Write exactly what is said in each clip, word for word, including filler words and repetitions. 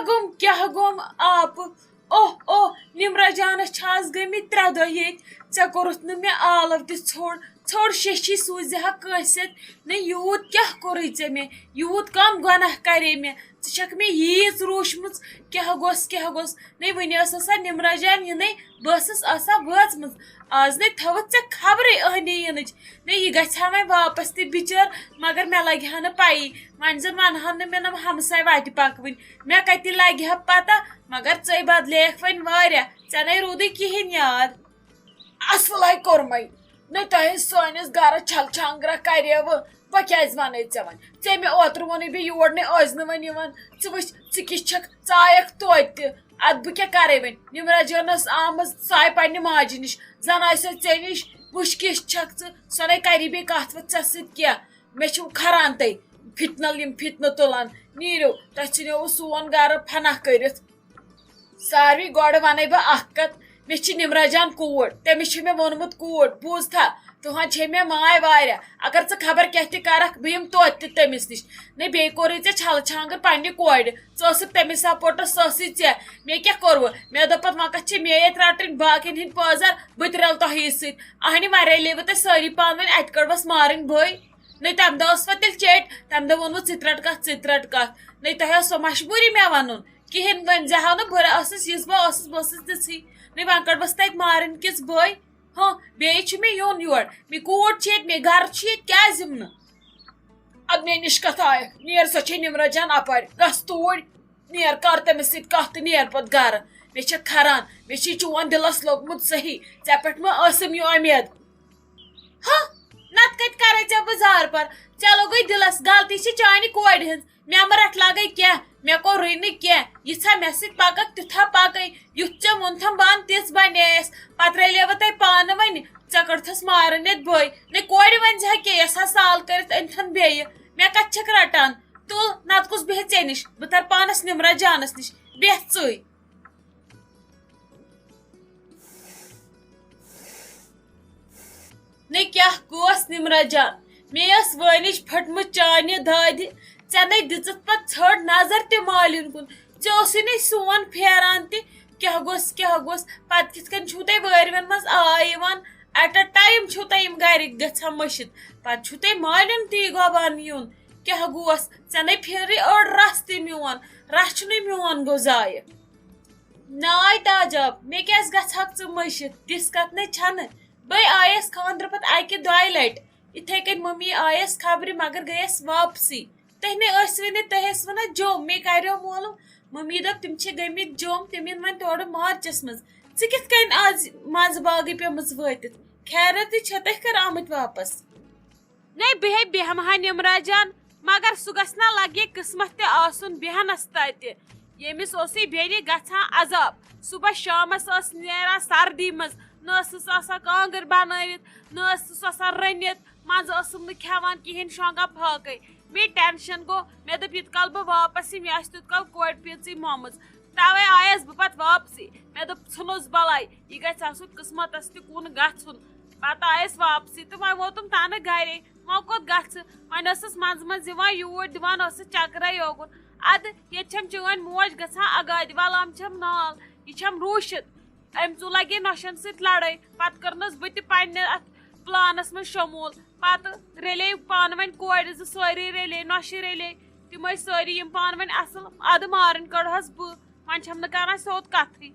گوٚم، کیٛاہ گوٚم آپہٕ؟ اوہ اوہ، نمرہ جانس چھِ آز گٔمٕتۍ ترٛےٚ دۄہ ییٚتہِ۔ ژےٚ کوٚرُتھ نہٕ مےٚ آلو تہِ ژھوٚڑ، ژھوٚڑ شیشی سوٗزِ ہا کٲنٛسہِ سۭتۍ۔ نہ، یوٗت کیٛاہ کوٚرُے ژےٚ مےٚ؟ یوٗت کم گۄناہ کرے مےٚ؟ ژٕ چھکھ مےٚ ییٖژ روٗشمٕژ۔ کیٛاہ گوٚژھ، کیٛاہ گوٚژھ؟ نہ، وٕنہِ ٲس آسان نمرہ جان یِنٕے، بہٕ ٲسٕس آسان وٲژمٕژ۔ آز نَے تھٲوٕتھ ژےٚ خبرٕے أہنہِ یِنٕچ۔ نہ، یہِ گژھِ ہا وۄنۍ واپس تہِ بِچٲر، مگر مےٚ لگہِ ہا نہٕ پَیی۔ وۄنۍ زن ونہٕ ہن نہٕ مےٚ نۄم ہمساے وتہِ پکوٕنۍ۔ مےٚ کتہِ لگہِ ہا پتہ؟ مگر ژے بدلیکھ وۄنۍ واریاہ، ژےٚ نَے روٗدُے کِہیٖنۍ یاد۔ اصلے کوٚرمَے۔ نہ، تۄہہِ سٲنِس گرس چھل چھانگرا کریوٕ۔ بہٕ کیازِ ونے ژےٚ وۄنۍ؟ ژےٚ مےٚ اوترٕ ووٚنُے بیٚیہِ یور نَے ٲسۍ نہٕ وۄنۍ یِوان۔ ژٕ وٕچھ، ژٕ کِژھ چھکھ، ژٕ آیکھ توتہِ تہِ۔ ادٕ بہٕ کیٛاہ کرے وۄنۍ؟ نمرہ جانس آمٕژ، سۄ آیہِ پننہِ ماجہِ نِش۔ زن آسہِ سۄ ژےٚ نِش، وٕچھ کِژھ چھکھ ژٕ، سۄ نَے کری بیٚیہِ کتھ وتھ ژےٚ سۭتۍ کینٛہہ۔ مےٚ چھُ کھران تۄہہِ۔ فتنہٕ، یِم فتنہٕ تُلان۔ نیٖرِو، تۄہہِ ژھٕنیووُ سون گرٕ فنا کٔرِتھ۔ ساروی گۄڈٕ وَنَے بہٕ اَکھ کَتھ، مےٚ چھِ نمرہ جان کوٗر، تٔمِس چھِ مےٚ ووٚنمُت کوٗر، بوٗزتھا؟ تُہنٛد چھے مےٚ ماے واریاہ۔ اگر ژٕ خبر کیٛاہ تہِ کَرَکھ، بہٕ یِمہٕ توتہِ تہِ تٔمِس نِش۔ نہ، بیٚیہِ کوٚرُے ژےٚ چھَلہٕ چھانٛگٕر پنٛنہِ کورِ، ژٕ ٲسٕکھ تٔمِس سپورٹس، سۄ ٲسٕے ژےٚ۔ مےٚ کیٛاہ کوٚروٕ؟ مےٚ دوٚپ پَتہٕ، وۄنۍ کَتھ چھِ مےٚ ییٚتہِ رَٹٕنۍ باقیَن ہِنٛدۍ پٲزار، بہٕ تہِ رَلہٕ تۄہی سۭتۍ۔ اَہنہِ، وۄنۍ رَلیوٕ تۄہہِ سٲری پانہٕ ؤنۍ، اَتہِ کٔڑوَس مارٕنۍ بٔے۔ نہ، تَمہِ دۄہ ٲس وۄنۍ تیٚلہِ چیٚٹۍ، تَمہِ دۄہ ووٚنمُت، "ژٕ تہِ رَٹ کَتھ، ژٕ تہِ رَٹ کَتھ۔" نہ، تۄہہِ ٲسوٕ مجبوٗری مےٚ وَنُن؟ کِہیٖنۍ ؤنۍ زِ ہا نہٕ، بہٕ ٲسٕس یِژھ، بہٕ ٲسٕس، بہٕ ٲسٕس تِژھٕے۔ نہ، وۄنۍ کٔڑوَس تَتہِ مارٕنۍ کِژھ بٔے؟ ہاں، بیٚیہِ چھِ مےٚ یُن یور، مےٚ کوٗر چھِ ییٚتہِ، مےٚ گَرٕ چھُ ییٚتہِ، کیٛازِ یِم نہٕ؟ اَدٕ مےٚ نِش کَتھ آیَکھ؟ نیر، سۄ چھے نمرہ جان اَپارِ، گژھ توٗرۍ۔ نیر، کر تٔمِس سۭتۍ کَتھ تہٕ نیر پَتہٕ گَرٕ۔ مےٚ چھےٚ کھران، مےٚ چھُے چون دِلَس لوٚگمُت صحیح۔ ژےٚ پٮ۪ٹھ مہ ٲسٕم یہِ اُمید۔ ہہ، نَتہٕ کَتہِ کَرَے ژےٚ بہٕ زارٕ پار؟ ژےٚ لوٚگُے دِلَس، غلطی چھِ چانہِ کورِ ہٕنٛز۔ مےٚ مہ رَٹھ لَگَے کینٛہہ، مےٚ کوٚرُے نہٕ کینٛہہ۔ یِژھا مےٚ سۭتۍ پَکَکھ، تیُتھا پَکَے۔ یُتھ ژےٚ ووٚنتھَم بَنٛد، تِژھ بَنے اَسہِ۔ پَتہٕ رَلیوٕ تۄہہِ پانہٕ ؤنۍ۔ ژےٚ کٔڑتھَس مارٕنۍ ییٚتہِ بٲے۔ نَے کورِ ؤنۍ زِ ہا کینٛہہ، یَس ہا سال کٔرِتھ أنۍتھَن بیٚیہِ۔ مےٚ کَتہِ چھَکھ رَٹان؟ تُل، نَتہٕ کُس بیٚہہِ ژےٚ نِش؟ بہٕ تَرٕ پانَس نمرہ جانَس نِش۔ بیٚہہ ژٕے۔ نَے کیٛاہ گوس نمرہ جان؟ مےٚ ٲس وٲنِج پھٔٹمٕژ چانہِ دادِ۔ ژےٚ نَے دِژٕتھ پَتہٕ ژھٔٹ نظر تہِ مالیُن کُن۔ ژےٚ اوسُے نَے سون پھیران تہِ۔ کیٛاہ گوس، کیٛاہ گوس؟ پَتہٕ کِتھ کٔنۍ چھُو تۄہہِ وٲرۍوٮ۪ن منٛز آے یِوان؟ At a time چھُو تۄہہِ یِم گَرِکۍ گژھان مٔشِتھ۔ پَتہٕ چھُو تۄہہِ مالیُن تی گۄبان یُن۔ کیٛاہ گوس؟ ژےٚ نَے پھیرٕے أڑ رَس تہِ میون۔ رَس چھُنَے میون گوٚو ضایع۔ ناے تاجاب، مےٚ کیٛازِ گژھکھ ژٕ مٔشِتھ؟ تِژھ کَتھ نَے چھَنہٕ۔ بٔے آیَس خانٛدرٕ پَتہٕ اَکہِ دۄیہِ لَٹہِ۔ یِتھَے کٔنۍ مٔمی آیَس خبرِ، مگر گٔیَس واپسٕے۔ تُہۍ نے ٲسوٕے نہٕ، تۄہہِ ٲسوٕ نہ جوٚم۔ مے کَریو مولوٗم، مٔمی دوٚپ، "تِم چھِ گٔمٕتۍ جوٚم، تِم یِن وۄنۍ تورٕ مارچَس منٛز۔" ژٕ کِتھ کٔنۍ آز منٛزٕ باگٕے پیٚمٕژ وٲتِتھ؟ خیرَتٕے چھےٚ، تُہۍ کَر آمٕتۍ واپَس؟ نَے، بہٕ ہے بیٚہمہٕ ہا نِمرا جان، مگر سُہ گژھِ نا لگہِ قٕسمت تہِ آسُن بیٚہنَس تَتہِ۔ ییٚمِس اوسُے بیٚنہِ گژھان عذاب۔ صُبحس شامَس ٲس نیران سردی منٛز، نہ ٲسٕس آسان کانٛگٕر بَنٲوِتھ، نہ ٲسٕس آسان رٔنِتھ، منٛزٕ ٲسٕم نہٕ کھٮ۪وان کِہیٖنۍ، شۄنٛگان پھاکَے۔ مےٚ ٹٮ۪نشَن گوٚو، مےٚ دوٚپ، ییٖتِس کال بہٕ واپَس یِمہٕ، یہِ آسہِ تیوٗت کال کورِ پیٖژٕے مۄمٕژ۔ تَوَے آیَس بہٕ پَتہٕ واپسٕے۔ مےٚ دوٚپ، ژھٕنُس بَلاے، یہِ گژھِ آسُن قٕسمَتَس تہِ کُن گژھُن۔ پَتہٕ آیَس واپسٕے تہٕ وۄنۍ ووتُم تَنہٕ گَرے۔ وۄنۍ کوٚت گژھٕ؟ وۄنۍ ٲسٕس منٛزٕ منٛزٕ یِوان یوٗرۍ، دِوان ٲسٕس چکرا یوکُن۔ اَدٕ ییٚتہِ چھَم چٲنۍ موج گژھان اَگادِ، وَلان چھَم نال، یہِ چھَم روٗشِتھ۔ أمۍ ژٕ لَگے نۄشَن سۭتۍ لَڑٲے۔ پَتہٕ کٔرنَس بہٕ تہِ پنٛنہِ اَتھ پلانَس منٛز شموٗل۔ پَتہٕ رَلے پانہٕ ؤنۍ کورِ زٕ سٲری رَلے، نۄشہِ رَلے۔ تِم ٲسۍ سٲری یِم پانہٕ ؤنۍ اَصٕل۔ اَدٕ مارٕنۍ کٔڑہَس بہٕ۔ وۄنۍ چھَم نہٕ کَران سیوٚد کَتھٕے۔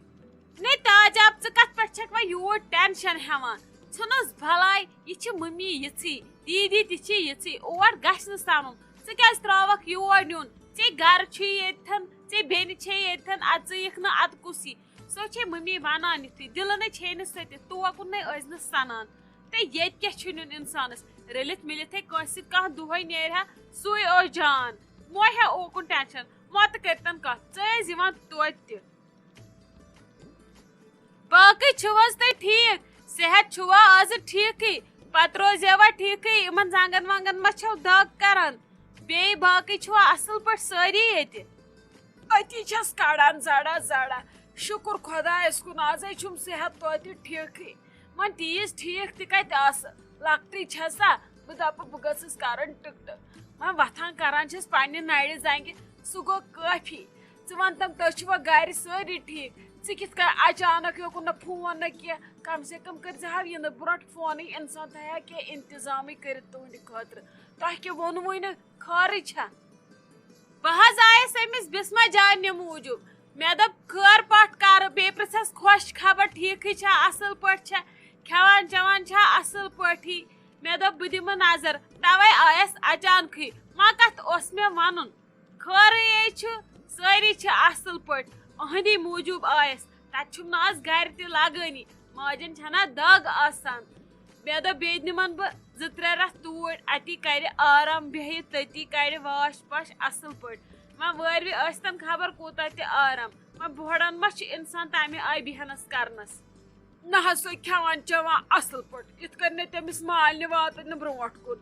نے تاج آب، ژٕ کتھ پٮ۪ٹھ چھکھ وۄنۍ یوٗت ٹینشن ہٮ۪وان؟ ژھٕنُس بلاے، یہِ چھِ مٔمی یِژھٕے، دیٖدی تہِ چھِ یِژھٕے، اور گژھِ نہٕ سنُن۔ ژٕ کیازِ تراوکھ یور نیُن؟ ژےٚ گرٕ چھُے ییٚتھن، ژےٚ بیٚنہِ چھے ییٚتھن، ادٕ ژٕ یِکھ نہٕ ادٕ کُس یی؟ سۄ چھے مٔمی ونان یِتھُے، دِلہٕ نے چھے نہٕ سۄ تہِ، توکُن نے ٲسۍ نہٕ سنان۔ تہٕ ییٚتہِ کیٛاہ چھُ نیُن انسانس؟ رٔلِتھ مِلِتھ ہے کٲنٛسہِ سۭتۍ کانٛہہ دۄہے نیرِ ہا، سُے اوس جان۔ مۄے ہے اوکُن ٹینشن، مۄ تہٕ کٔرتن کتھ، ژٕ ٲسۍ یِوان توتہِ تہِ۔ باقٕے چھِو حظ تُہۍ ٹھیٖک؟ صحت چھُوا آزٕ ٹھیٖکٕے؟ پتہٕ روزیوا ٹھیٖکٕے؟ یِمن زنٛگن ونٛگن ما چھَو دگ کران؟ بیٚیہِ باقٕے چھِوا اصٕل پٲٹھۍ سٲری ییٚتہِ؟ أتی چھَس کڑان زڑا زڑا۔ شُکُر خۄدایَس کُن، آزَے چھُم صحت توتہِ ٹھیٖکٕے۔ وۄنۍ تیٖژ ٹھیٖک تہِ کَتہِ آسہٕ؟ لۄکٹٕے چھَسا؟ بہٕ دَپہٕ بہٕ گٔژھٕس کَرٕنۍ ٹِکٹہٕ۔ وۄنۍ وۄتھان کَران چھَس پنٛنہِ نَرِ زنٛگہِ، سُہ گوٚو کٲفی۔ ژٕ وَن تَم، تُہۍ چھِوا گَرِ سٲری ٹھیٖک؟ ژٕ کِتھ کٔنۍ اچانک یوکُن نہ فون نہ کینٛہہ؟ کم سے کم کٔرۍ زِ ہاو یِنہٕ برونٛٹھ فونٕے، اِنسان تھایہِ ہا کینٛہہ انتظامٕے کٔرِتھ تُہٕنٛدِ خٲطرٕ۔ تۄہہِ کیٛاہ ووٚنوُے نہٕ، خٲرٕے چھا؟ بہٕ حظ آیس أمِس بسمہ جاننہِ موٗجوٗب۔ مےٚ دوٚپ، خٲر پٲٹھۍ کرٕ، بیٚیہِ پرٛژھس خۄش خبر، ٹھیٖکھٕے چھا، اصل پٲٹھۍ چھا، کھٮ۪وان چٮ۪وان چھا اصل پٲٹھی؟ مےٚ دوٚپ، بہٕ دِمہٕ نظر، توے آیس اچانکھٕے۔ وۄنۍ کتھ اوس مےٚ ونُن؟ خٲرٕے چھُ، سٲری چھِ اصل پٲٹھۍ۔ أہنٛدی موٗجوٗب آیس۔ تتہِ چھُم نہٕ از گرِ تہِ لگٲنی۔ ماجن چھنا دگ آسان۔ مےٚ دوٚپ، بیٚیہِ نِمن بہٕ زٕ ترٛےٚ رٮ۪تھ توٗرۍ، اتی کرِ آرام، بیٚہہِ تٔتی کرِ واش پاش اصل پٲٹھۍ۔ وۄنۍ وٲروِ ٲسۍتن خبر کوٗتاہ تہِ آرام۔ وۄنۍ بۄہڑن ما چھُ انسان تمہِ آیہِ بیہنس کرنس؟ نہ حظ، سُہ کھٮ۪وان چٮ۪وان اصل پٲٹھۍ، یِتھ کٔنۍ نہٕ تٔمِس مالنہِ واتنہٕ برونٛٹھ کُن۔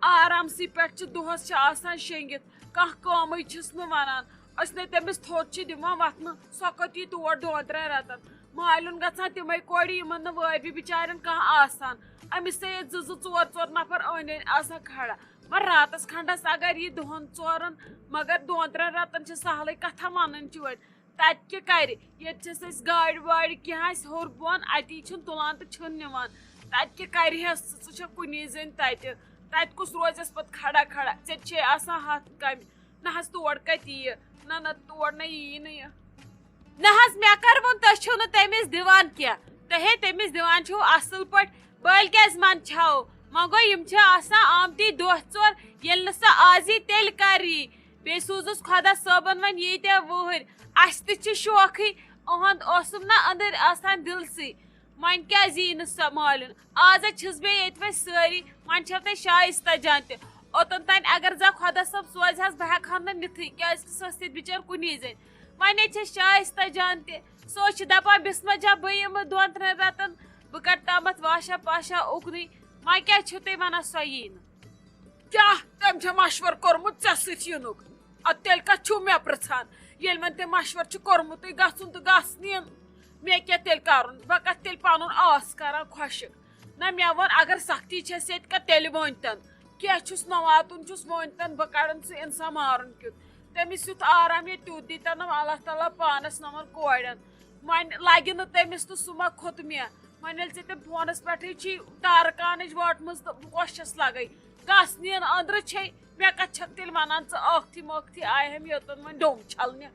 آرامسٕے پٮ۪ٹھ چھِ دۄہس چھِ آسان شیٚنگِتھ، کانٛہہ کٲمٕے چھِس نہٕ ونان۔ أسۍ نے تٔمِس تھوٚد چھِ دِوان وتھنہٕ، سۄ کوٚت یی تور دۄن ترٛٮ۪ن رٮ۪تن؟ مالیُن گژھان تِمے کورِ، یِمن نہٕ وٲبی بِچارٮ۪ن کانٛہہ آسان۔ أمِس ہے ییٚتہِ زٕ زٕ ژور ژور نفر أنٛدۍ أنٛدۍ آسان کھڑا۔ وۄنۍ راتس کھنڈس اگر یہِ دۄہن ژورن، مگر دۄن ترٛٮ۪ن رٮ۪تن چھِ سہلٕے کتھا ونٕنۍ چٲڑۍ۔ تتہِ کیٛاہ کرِ؟ ییٚتہِ چھِس أسۍ گاڑِ واڑِ کینٛہہ آسہِ ہیوٚر بۄن، اتی چھُن تُلان تہٕ چھُن نِوان۔ تتہِ کیٛاہ کرِ ہس سُہ؟ سُہ چھا کُنی زٔنۍ تتہِ؟ تتہِ کُس روزٮ۪س پتہٕ کھڑا کھڑا؟ ژےٚ چھے آسان ہتھ کامہِ۔ نہ حظ، تور کتہِ یِیہِ؟ نہ، نہ، تور نہ یِیہِ نہٕ یہِ۔ نہ حظ، مےٚ کر ووٚن، تُہۍ چھِو نہٕ تٔمِس دِوان کینٛہہ۔ تُہۍ ہے تٔمِس دِوان چھِو اصل پٲٹھۍ، بٔلۍ کیٛازِ منٛدچھاوو؟ وۄنۍ گوٚو، یِم چھِ آسان آمتی دۄہ ژور، ییٚلہِ نہٕ سۄ آز یی، تیٚلہِ کر یی؟ بیٚیہِ سوٗزُس خۄدا صٲبن وۄنۍ ییٖتیٛاہ وُہٕرۍ۔ اَسہِ تہِ چھِ شوقٕے، اُہُنٛد اوسُم نہ أنٛدٕرۍ آسان دِلسٕے۔ وۄنۍ کیٛازِ یی نہٕ سۄ مالیُن؟ آز حظ چھِس بہٕ ییٚتہِ وۄنۍ سٲری، وۄنۍ چھَو تۄہہِ شایستہ جان تہِ۔ اوٚتَن تام اگر زَن خۄدا صٲب سوزِ حظ، بہٕ ہٮ۪کہٕ ہَن نہٕ نِتھٕے، کیٛازِکہِ سۄ ٲس ییٚتہِ بِچٲر کُنی زٔنۍ۔ وۄنۍ حظ چھَس شایستہ جان تہِ۔ سُہ حظ چھِ دَپان، "بِسمہ جان، بہٕ یِمہٕ دۄن ترٛٮ۪ن رٮ۪تَن، بہٕ کَرٕ تامَتھ واشا پاشا اُکنُے۔" وۄنۍ کیٛازِ چھِو تُہۍ وَنان سۄ یی نہٕ؟ کیٛاہ تٔمۍ چھا مشورٕ کوٚرمُت ژےٚ سۭتۍ یِنُک؟ اَدٕ تیٚلہِ کَتھ چھُو مےٚ پرٛژھان؟ ییٚلہِ وۄنۍ تٔمۍ مشورٕ چھُ کوٚرمُتٕے گژھُن تہٕ گژھ نِن، مےٚ کیٛاہ تیٚلہِ کَرُن؟ بہٕ کَتھ تیٚلہِ پَنُن آس کَران خۄشِک؟ نہ، مےٚ ووٚن، اگر سختی چھَس ییٚتہِ کَتھ تیٚلہِ ؤنۍتَن۔ کینٛہہ چھُس نہ واتُن چھُس ؤنۍتَن، بہٕ کَڑَن سُہ اِنسان مارُن کیُتھ۔ تٔمِس یُتھ آرام ییٚتہِ تیُتھ دی تَنہٕ اللہ تعالیٰ پانَس نَمَن کورٮ۪ن۔ وۄنۍ لَگہِ نہٕ تٔمِس تہٕ سُہ ما کھوٚت مےٚ۔ وۄنۍ ییٚلہِ ژےٚ تٔمۍ فونَس پٮ۪ٹھٕے چھی تارکانٕچ وٲٹمٕژ تہٕ بہٕ کۄس چھَس لَگَے؟ گژھ نِن أنٛدرٕ چھے، مےٚ کَتھ چھَکھ تیٚلہِ وَنان ژٕ ٲکھتھٕے مٲکھتھٕے آیہِ ہَم یوٚتَن وۄنۍ ڈوٚم چھَلنہِ۔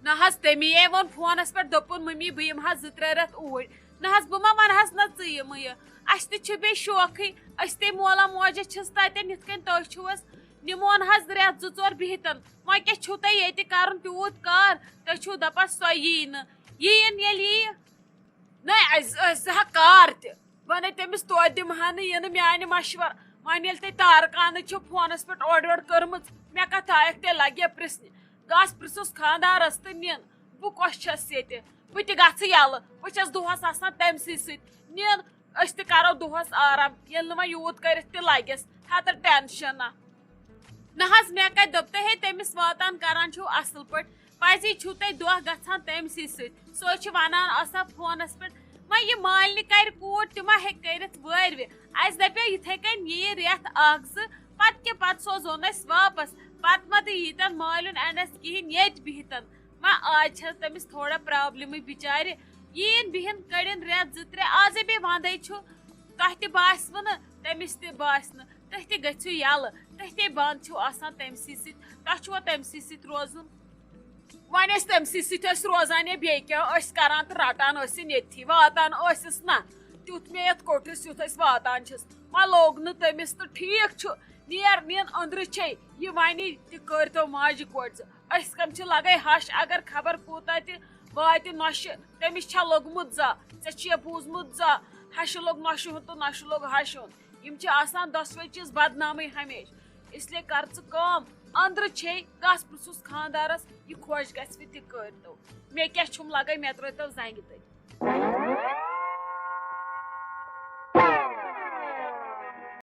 نہ حظ، تٔمی یے ووٚن فونَس پٮ۪ٹھ، دوٚپُن، "مٔمی، بہٕ یِمہٕ ہا زٕ ترٛےٚ رٮ۪تھ اوٗرۍ۔" نہ حظ، بہٕ ما وَنہٕ ہَس نہ ژٕ یِمہٕ یہِ۔ اَسہِ تہِ چھِ بیٚیہِ شوقٕے، أسۍ تے مولا موجہ چھِس تَتٮ۪ن یِتھ کٔنۍ تُہۍ چھِو حظ۔ نِمون حظ رٮ۪تھ زٕ ژور بِہِتَن۔ وۄنۍ کیٛاہ چھُو تۄہہِ ییٚتہِ کَرُن تیوٗت کار؟ تُہۍ چھِو دَپان سۄ یی نہٕ۔ یِیِن ییٚلہِ یِیہِ۔ نہ، اَسہِ، اَسہِ زٕ ہا کار تہِ۔ وۄنۍ ہے تٔمِس توتہِ دِمہٕ ہا نہٕ یِنہٕ میٛانہِ مَشوَر۔ وۄنۍ ییٚلہِ تۄہہِ تارکانٕچ چھو فونَس پٮ۪ٹھ اورٕ یورٕ کٔرمٕژ، مےٚ کَتھ آیَکھ تیٚلہِ لَگہِ پِرٛژھنہِ؟ گژھ پِرٛژھُس خانٛدارَس تہٕ نِن۔ بہٕ کۄس چھَس ییٚتہِ؟ بہٕ تہِ گژھٕ یَلہٕ۔ بہٕ چھَس دۄہَس آسان تٔمۍ سٕے سۭتۍ۔ نِن، أسۍ تہِ کَرو دۄہَس آرام، ییٚلہِ نہٕ وۄنۍ یوٗت کٔرِتھ تہِ لَگٮ۪س۔ ہَتہٕ ٹٮ۪نشَن نہ۔ نہ حظ، مےٚ کَتہِ دوٚپ تۄہہِ، ہے، تٔمِس واتان کَران چھِو اَصٕل پٲٹھۍ۔ پَزی چھُو تۄہہِ دۄہ گژھان تٔمۍ سٕے سۭتۍ۔ سُہ حظ چھُ وَنان آسان فونَس پٮ۪ٹھ، "وۄنۍ یہِ مالنہِ کَرِ کوٗر، تہِ ما ہیٚکہِ کٔرِتھ وٲرۍ وِ؟" اَسہِ دَپیو یِتھَے کٔنۍ یِیہِ رٮ۪تھ اَکھ زٕ، پَتہٕ کیٛاہ، پَتہٕ سوزون أسۍ واپَس۔ پَتہٕ ما تہٕ ییٖتَن مالیُن اَنٛڈَس کِہیٖنۍ ییٚتہِ بِہِتَن۔ وۄنۍ آز چھَس تٔمِس تھوڑا پرٛابلِمٕے بِچارِ۔ یِیِن بِہِن کٔڑِن رٮ۪تھ زٕ ترٛےٚ، آزَے بیٚیہِ وَندَے چھُ۔ تۄہہِ تہِ باسِوٕ نہٕ، تٔمِس تہِ باسہِ نہٕ۔ تُہۍ تہِ گٔژھِو یَلہٕ، تُہۍ تہِ بنٛد چھِو آسان تٔمۍ سٕے سۭتۍ، تۄہہِ چھُوا تٔمۍ سٕے سۭتۍ روزُن؟ وۄنۍ ٲسۍ تٔمۍ سٕے سۭتۍ ٲسۍ روزان یا بیٚیہِ کیٛاہ ٲسۍ کران تہٕ رٹان ٲسِن ییٚتھی، واتان ٲسِس نہ۔ تیُتھ مےٚ یَتھ کوٚٹھِس یُتھ أسۍ واتان چھِس، وۄنۍ لوگ نہٕ تٔمِس تہٕ ٹھیٖک چھُ، نیر نِن أنٛدرٕ چھے یہِ وَنی تہِ کٔرۍتو ماجہِ کورِ زٕ۔ أسۍ کَم چھِ لَگَے ہَش، اگر خبر کوٗتاہ تہِ واتہِ نۄشہِ، تٔمِس چھا لوٚگمُت زا؟ ژےٚ چھُیا بوٗزمُت زا؟ ہَشہِ لوٚگ نۄشہِ ہُنٛد تہٕ نۄشہِ لوٚگ ہَشہِ ہُنٛد۔ یِم چھِ آسان دۄشوے چیٖز بدنامٕے ہمیشہِ۔ اس لیے کر ژٕ کٲم، أنٛدرٕ چھے، گژھ پرٛژھُس خانٛدارس، یہِ خۄش گژھِ تہِ کٔرۍتو۔ مےٚ کیٛاہ چھُم لگے، مےٚ ترٛٲوۍتو زنٛگہِ تٔتۍ۔